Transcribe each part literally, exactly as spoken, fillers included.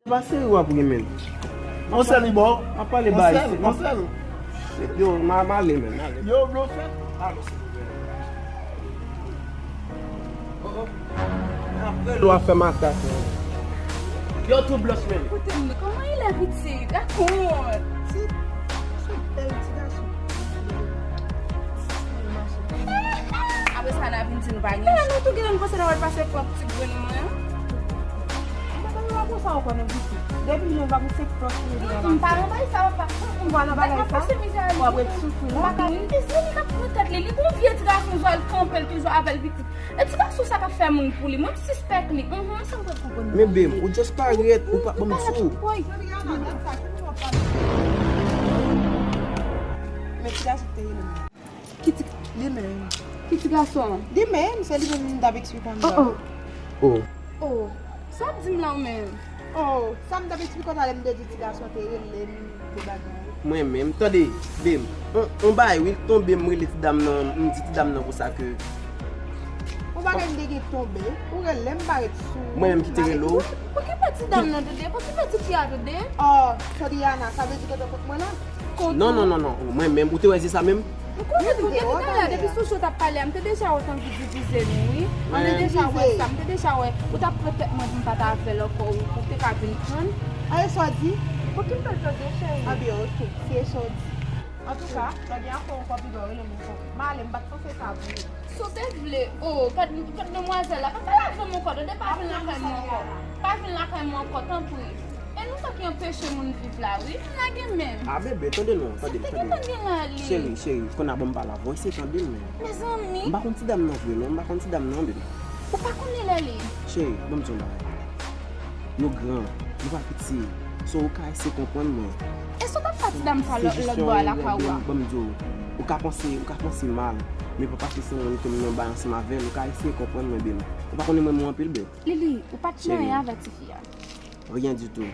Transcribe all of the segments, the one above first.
Pa seri w ap ri, menn. Yon sèl li ba w? M ap pale ba isit. Yon sèl. Yo, m a, m ale, menn, m ale. Yo, blofè. Alo, silvouplè. Oh, oh. Apre l w ap fè makak, menn. Yo, tou blanch, menn. Kote m, kòman il est, pitit? Rakont. Ti, ti bèl ti gason. Apre sa, n a vin di nou pa gen. Men nou tou gen, nou panse n a wè l pase pran ti grenn mwen. Mwen pa konn sa ankò non, pitit. Depi nou pa pou se flòt li gen. M pa nan bagay sa, papa. M pa nan bagay sa. W ap ret soufri la. Mezanmi, k ap pran tèt li. Li gon vye ti gason, jwenn kanpe l toujou avè l, pitit. E ti gason sa k ap fè moun pou li. Mwen, m sispèk li. Mhm, sa m pral konprann. Men bem, ou just parèt, ou pa ban m sou. Woy. Men ti gason te rele m. Ki ti, li menm. Ki ti gason an? Li menm, se li menm m t ap eksplike anndan. Oh, oh. Oh. Oh. Sa w ap di m la ou menm? Oh, sa m t ap eksplike w talè m te di ti gason te rele m, de bagay. Mwen menm, tande, bem. On, on bagay, wi, l tonbe, m rele ti dam nan, m di ti dam nan konsa ke. On bagay m te gen tonbe, ou rele m parèt sou. Mwen menm ki te rele w? Okipe ti dam nan, tande, okipe ti fi a, tande. Oh, Soriana, sa vle di ke te kont mwen la? Non, non, non, non. Mwen menm, ou te wè se sa menm? M konnen, depi talè, depi sou cho t ap pale a, m te deja wè w t anvi divize nou, wi. M te deja wè sa, m te deja wè. Ou t ap pran tèt mwen pou m pa ta avè l ankò, wi, pou w te ka vin pran. Aye sa w di? Okipe l tande, cheri. Anben, oke, se sa w di. Antouka, lè w gen afè w ankò, pi bò, rele m ankò. M ale, m pa t panse sa pou ou. Sa w te vle? Oh, gad, gad demwazèl la. Pa pale avè m ankò, tande, pa vin lakay mwen ankò. Pa vin lakay mwen ankò, tanpri. E nou sa ki anpeche moun viv la, wi. Nou lage men. A, bebe, tande non, tande, tande. Sa te gentan gen la, li. Cheri, cheri, konn a ban m pale avè w, eseye tande m, men. Mezanmi. M pa konn ti dam nan vre, non, m pa konn ti dam nan, bebe. Ou pa konnen lè li. Cheri, ban m di w yon bagay. Nou gran, nou pa piti. So, ou ka eseye konprann mwen. E sa w t ap fè ti dam sa lòt bò a lakay ou a? Ban m di w, ou ka panse, ou ka panse mal, men pa paske se yon moun ke m nan bay ansanm avè l, ou ka eseye konprann mwen, bebe. Ou pa konnen mwen, mwen anpil, bebe. Lili, ou pa t nan anyen avè tifi a. Rien du tout.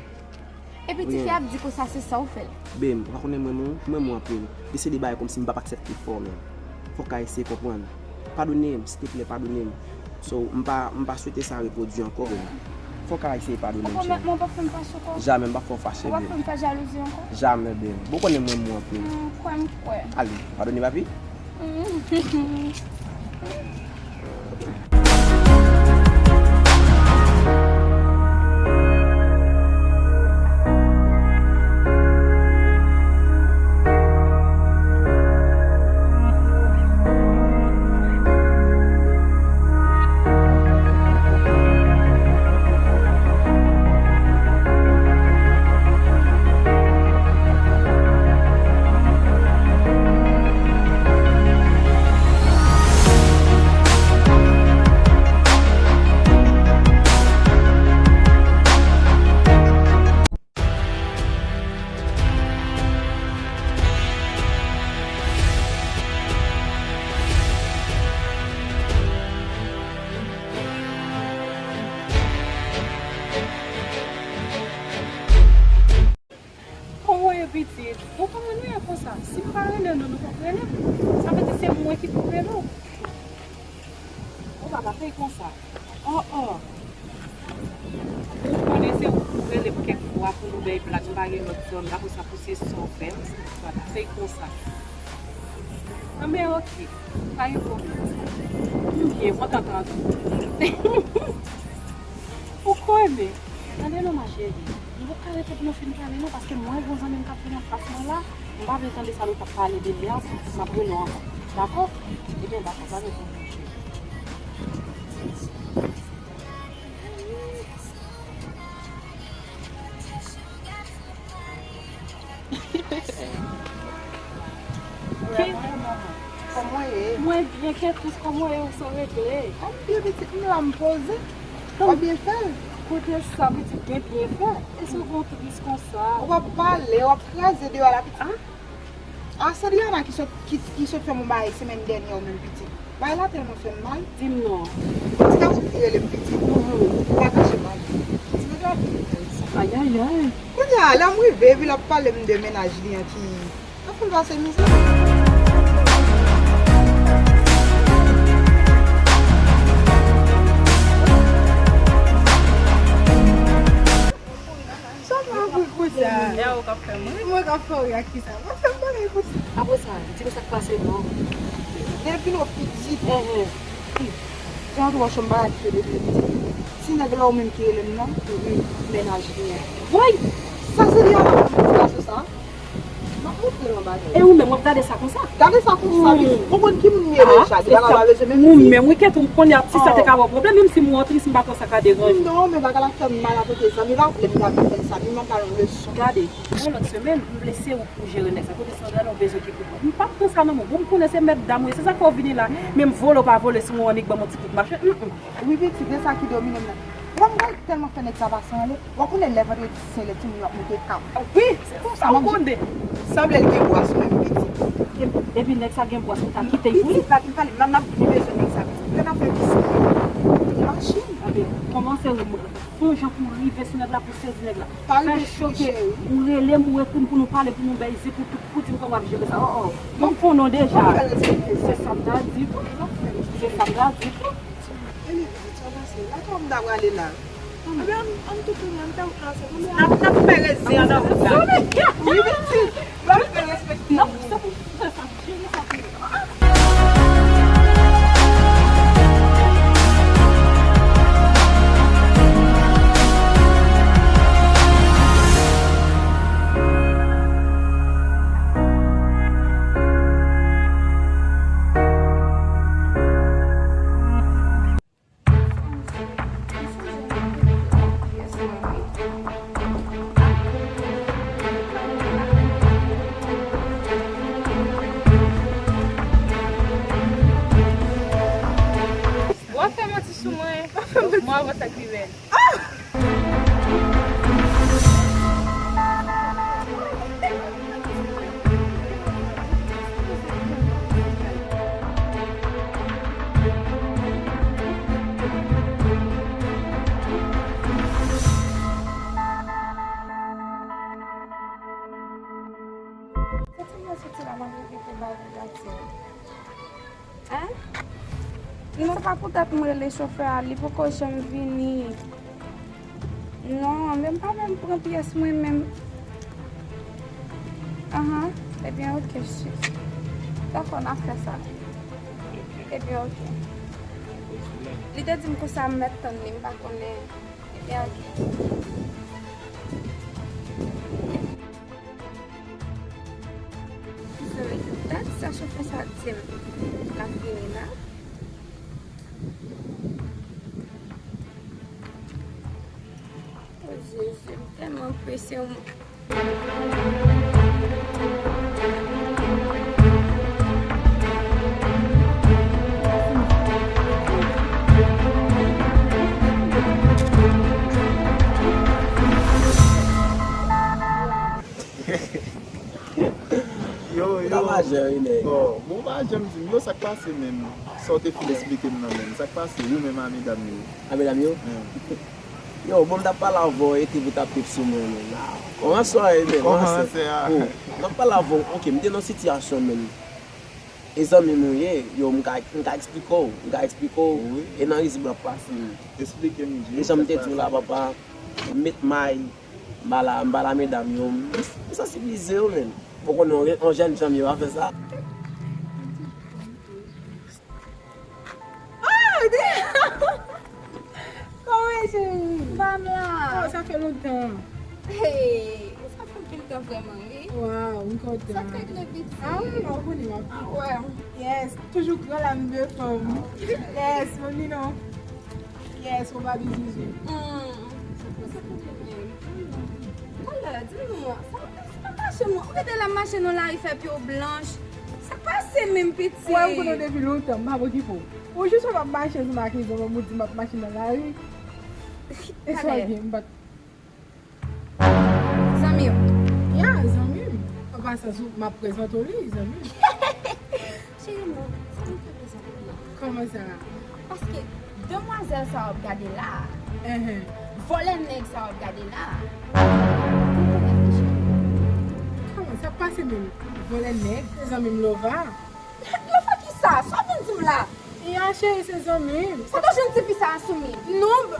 Epi tifi a ap di konsa se sa ou fè l. Bem, ou pa konnen mwen, mwen, mwen, mwen anpil. Li se de bagay kòmsi m p ap aksepte fò, men. Fòk a eseye konprann. Padone m, silteplè, padone m. So, m pa, m pa swete sa repwodui ankò, bem. Fòk a eseye padone m, cheri. Ou pwomèt mwen w p ap fè m fache ankò? Jamè, m p ap fè w fache, bem. Ou p ap fè m fè jalouzi ankò? Jamè, bem. Bon, ou konnen mwen, mwen anpil. M kwè, m kwè. Ale, padone, papi. Anmwey pitit, ou pa annuiye konsa. Si m pa rele nou, nou p ap rele m. Sa vle di se mwen ki pou rele w. Ou pa ta fè konsa. Oh, oh. Ou konnen se ou pou rele m kèk fwa pou nou bay blag, m pa gen lòt zòn la, konsa pou se sa w fè m. Ou pa ta fè konsa. Anben, oke. Pa gen pwoblèm. M byen, kontan tande w. Ou konnen. Tande non, ma chérie. M poko ka rete pou nou fin pale non, paske mwen gon zanmi m k ap vin anfas mwen la. M pa vle tande sa nou t ap pale de li a, m ap rele w ankò. Dakò? Ebyen, dakò, pa gen pwoblèm, cheri. Kòman w ye? Mwen byen, Kètous, kòman w ye? Ou san regle? Ann byen, pitit, m la, m poze. W ap byen fè l. Kote sa, pitit, gen byen fè? E si w gon tris konsa? Ou p ap pale, w ap kraze deyò la, pitit. Ah, Soriana ki sot, ki, ki sot fè m yon bagay semèn dènyè, ou menm, pitit. Bagay la tèlman fè m mal. Di m non. Ti gason ki rele m pitit. Mhm. Ou pa kache m anyen. Ti nèg la byen bèl sa. Ayayay. Kounye a, lè m rive, epi l ap pale m de mennaj li an ki ap fè l pase mizè. Sa. E a ou k ap fè m ri. Mwen k ap fè w ri ak kisa? W ap fè m bagay konsa. Apre sa, di m sa k pase non. Depi nou pitit. Enhen. Jan twò chonm bagay ki rele pitit. Ti nèg la ou menm ki rele m nan. Mennaj li an. Woy! Sa se li a la, ti gason sa. M ap montre l yon bagay. E ou menm, w ap gade sa konsa? Gade sa konsa, wi. Ou konn ki moun m ye deja, li pa ka pa bezwen menm di. Ou menm, wi, kèt ou, m konnen ap ti sa te ka ba w pwoblèm, menm si m wè w tris, m pa kwè sa ka deranje. Non, men bagay la fè m mal antanke zanmi, pa vle m ta vin fè l sa, men m ap ba l yon leson. Gade, yon lòt semèn, m vle se ou pou jere nèg sa, kote Sandra, non, bezwen ki pou mwen. M p ap pran sa nan men w, bon, m konnen se mèt dam ou ye, se sa k fè w vini la, men m vole w pa vole, si w annik ban m yon ti kout mache, mm, mm. Wi, pitit, e sa ki domine m nan. Bon, m pral tèlman fè nèg sa pase anlè. Ou konnen lè vandredi sen, lè timoun yo ap moute kab. Wi, se konsa m ap di. Sanble l gen bwa sou menm pitit. Epi nèg sa gen bwa, se ta kite l pou li. Pitit pa ki pale, m ap di bezwen nèg sa pitit. Lè n ap fè pis. Machin. Anben, kòmanse fè yon jan pou rive sou nèg la, pou sezi nèg la. Fè choke, ou rele m, ou ekri m pou nou pale, pou nou bay zi, pou tout, pou di m kòman w ap jere sa. Oh, oh. Mwen fè w non deja. Se sa m ta di tou. Se sa m ta di tou. Sa pase? Lakay ou m ta prale la. Anben, ann, ann tou tounen, ann fè wout lan ansanm. N ap, n ap fè rezi anndan wout la. Wi, pitit. N ap fè respekte. Non, se pou fè sa, jere sa pou yo. W ap fè manti sou mwen. Mwen avan sa k pi bèl. Kote mwen soti la, mwen vin pete bagay la, tè. Hein? Non, se pa poutèt mwen rele chofè a, li poko janm vini. Non, men m pa menm pran pyès mwen menm. Ahan, ebyen, oke, cheri. Dakò, n ap fè sa. Ebyen, oke. Li te di m konsa m mèt tann li, m pa konnen. Ebyen, oke. Gad sa chofè sa di m l ap vini la. O Jezi, m tèlman prese, m Yo, yo. Ou ta majè, wi, nèg. Bon, bon, ou pa janm di m, yo, sa k pase menm? Sa w te fin esplike m nan menm. Sa k pase, ou menm a medam yo? A medam yo? Yo, bon, m t ap pale avè w, epi ou t ap pep sou mwen, menm. Kòman sa ye, menm? Kòman sa ye? M t ap pale avè w, oke, m te nan sitiyasyon, menm. E zanmi m ou ye, yo, m ka, m ka eksplike w, m ka eksplike w, e nan rizib w ap pase, menm. Esplike m, e jan m te di w la, papa, m met may, M pa la, m pa la medam yo, m, m sansibilize yo, menm. Ou konnen, yon, yon jèn janm yo pa fè sa. Ah, damn! Kòman, cheri? Kòman la? Oh, sa fè lontan. Hey, sa fè anpil tan vrèman, wi. Wow, m kontan. Sa fè grenn piti. Ah, wi, ou konnen m ap. Ah, wè. Yes, toujou gran lam de fanm. Yes, mami non. Yes, ou pa di zuzu. Hmm. Sa k pase pou mwen menm? Talè, di m non, sa, sa pa mache non. Ou rete la mache nan lari fè pye w blanch. Sa k pase menm piti? Ou wè m konnen w depi lontan, m pa okipe w. Ou jis wè m ap mache sou makiz mwen, ou di m ap mache nan lari. E sa gen, m pa t Zanmi w? Ya, zanmi m. An pasan, m ap prezante w li, zanmi m. Cheri, non, sa m fè prezante w li. Kòman sa? Paske demwazèl sa w ap gade la a, vòlè nèg sa w ap gade la a, li te reflechi. Kòman sa k pase menm? Vòlè nèg, se zanmi m Lova. Lova kisa? Sa w vin di m la? Ya, cheri, se zanmi m. Ou te jwenn tifi sa a sou men? Non,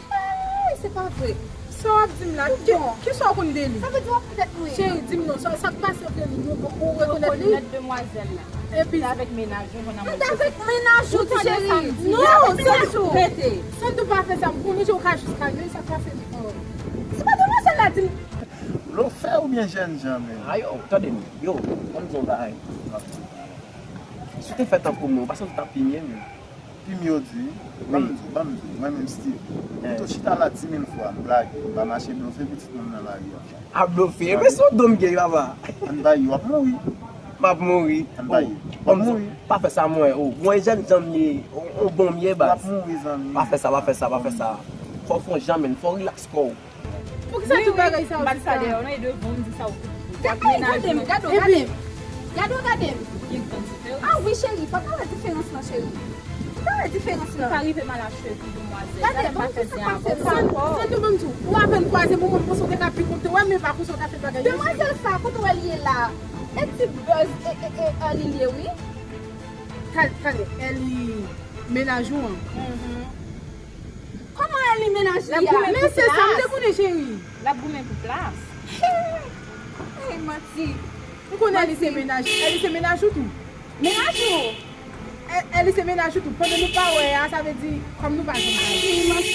Hey, se pa vre. Sa w ap di m la? Ki, ki sa w konn de li? Sa vle di w ap fè tèt mwen. Cheri, di m non, sa, sa k pase antre nou, nou, ou rekonèt li? Rekonèt demwazèl la. Epi se avèk mennaj ou konn ap. Se avèk mennaj ou, ti cheri. Non, Sandou, rete. Sandou, pa fè sa. M konnen ou ka jis kalme, sa k pase? Se pa demwazèl la di m. Blofè oubyen jènjan menm? A yo, tande m. Yo, ban m di yon bagay. Si w te fè tankou mwen, ou pa santi w t ap pi mye menm? Pi mye w di? Ban m di w, ban m di w, mwen menm Steve. M tou chita la di mil fwa, m blage, m pa mache blofe pitit moun nan lari a. A blofe? Epi se yon do m gen, papa. Ann bay yo, w ap mouri. M ap mouri. Ann bay yo. W ap mouri. Pa fè sa mwen, o. Mwen jènjan m ye, o, o bon m ye, baz. W ap mouri, zanmi. Pa fè sa, pa fè sa, pa fè sa. Fò w fè yon jan, menn. Fò w rilaks kò w. Poukisa tout bagay sa yo, sista? M pa di sa dèyè w non, e devan m di sa w. Gade, gade m, gade w, gade m. Gade w, gade m. Gen gran diferans. A wi, cheri, fò w ta wè diferans lan, cheri. Fò w ta wè diferans lan. Ou pa rive mal achevi, demwazèl. Gade m, gade m, sa k pase la. Sandou, ban m di w, ou apèn kwaze m, ou konn panse w te ka pi konte, w wè, men pa konsa w ta fè bagay yo. Demwazèl sa, kote w wè l ye la? E ti buzz, e, e, e, Early l ye, wi. Tande, tande, Early mennaj ou an. Kòman Early mennaj li a? Men se sa m te konnen, cheri. L ap goumen pou plas. Ey, manti. M konnen Early se mennaj, Early se mennaj ou tou. Mennaj ou? E, Early se mennaj ou tou. Pandan nou pa wè a, sa vle di, kòm nou pa janm pale.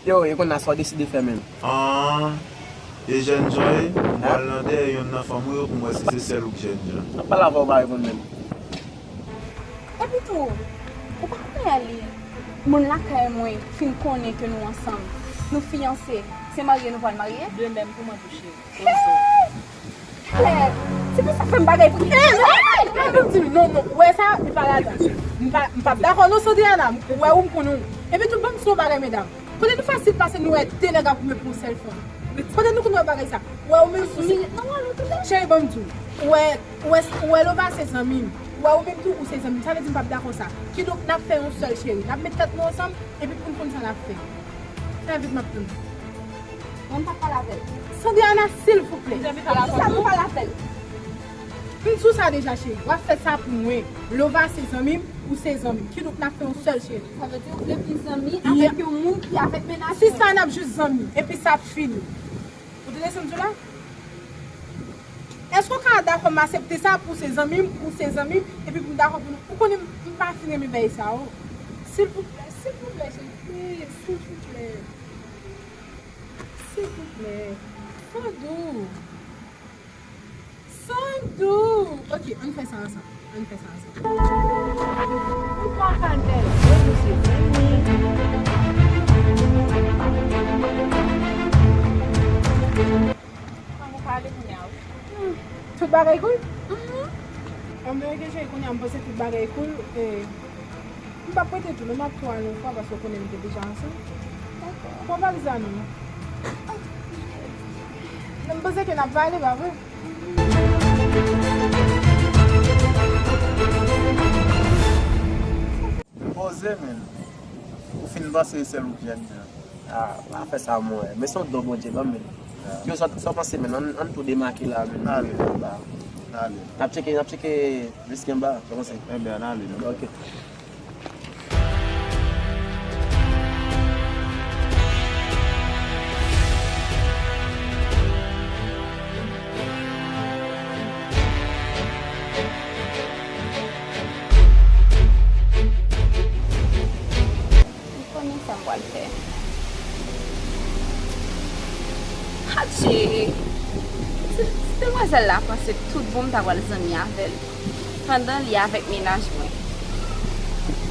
Yo, e konn a sa w deside fè menm? An, e jènjan ye, m pral nan dèyè yonn nan fanm ou yo pou m wè si se sèl ou k jènjan. N ap pale avè w, ou pa reponn menm. Epi tou, ou pa konnen Early, moun lakay mwen fin konnen ke nou ansanm, nou fiyanse, se marye nou pral marye? De menm pou mwen tou, cheri. Klè, se pou sa fè m bagay pou ki. Ey, non, non, non, non, non, ou wè sa, li pa ladan. M pa, m p ap dakò non, Sandriana, ou wè ou m konnen ou. Epi tou, ban m di yon bagay, medam. Kote nou fasil pase nou wè de nèg ap goumen pou yon sèl fanm. Kote nou konn wè bagay sa? Ou wè ou menm tou se. Cheri, ban m di w. Ou wè, ou wè, ou wè Lova se zanmi m. Ou wè ou menm tou ou se zanmi m. Sa vle di m p ap dakò sa. Kidonk, n ap fè yon sèl, cheri. N ap met tèt nou ansanm, epi pou n konn sa n ap fè. Fè vit, m ap tann ou. Mwen, m p ap pale avè l. Sandriana, silvouplè. Poukisa nou pale avè l? M di w sa deja, cheri. W ap fè sa pou mwen. Lova se zanmi m, ou se zanmi m. Kidonk, n ap fè yon sèl, cheri. Sa vle di ou vle pi zanmi avèk yon moun ki avèk mennaj mwen? Sista, n ap jis zanmi. Epi sa ap fini. Ou tande sa m di w la? Èske w ka dakò m aksepte sa pou se zanmi m, ou se zanmi m, epi pou m dakò pou nou? Ou konnen m, m pa fin renmen bagay sa yo. Silvouplè, silvouplè, cheri, please, silvouplè. Silvouplè. Sandou. Sandou! Ok, ann fè sa ansanm. Ann fè sa ansanm. Ou pa ka dèyè, nou se zanmi. Kòman ou pale kounye a, wi? Hmm, tout bagay cool? Mhm. Anben, ok, cheri, kounye a m panse tout bagay cool, e, m p ap prete tou, non, m ap tou al yon fwa, paske w konnen nou te deja ansanm. Dakò. Pran valiz la, non. Non, m panse ke n ap pale, pa vre? Poze, men. Ou fin panse e sèl ou k jènjan. Ah, pa fè sa, mwen. Men se yon don Bondye ban m, men. Ah. Yo, sa, sa w panse, men? Ann, ann tou demake la, men. Ale. Ba. Ale. N ap tcheke, n ap tcheke risk anba, sa w panse? Enben, ann ale, non. Ok. M konnen sa m pral fè. Adje! Ti, ti demwazèl la panse tout bon m ta pral zanmi avè l, pandan li avèk mennaj mwen.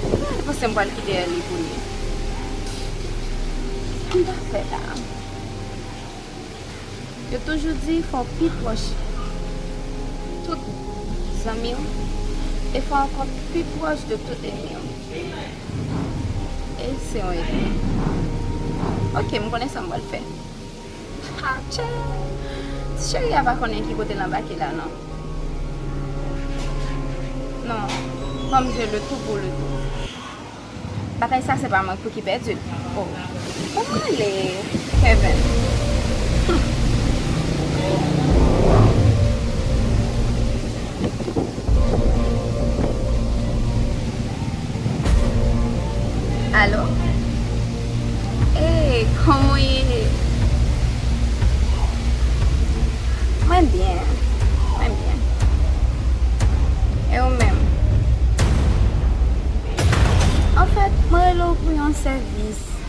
Mwen panse m pral kite Early pou li. Sa m ta fè la? Yo toujou di fò w pi pwòch tout zanmi w, e fò w ankò pi pwòch de tout ènmi w. E se yon ènmi. Ok, m konnen sa m pral fè. Ah, tchè! Ti cheri a pa konnen ki kote l anbake la, non. Non, ban m jwe le tou pou le tou. Batay sa se pa mwen pou ki pèdi l. Oh. Kòman ale, Kevin? Hmm. Alo? Ey, kòman w ye? Pou yon sèvis.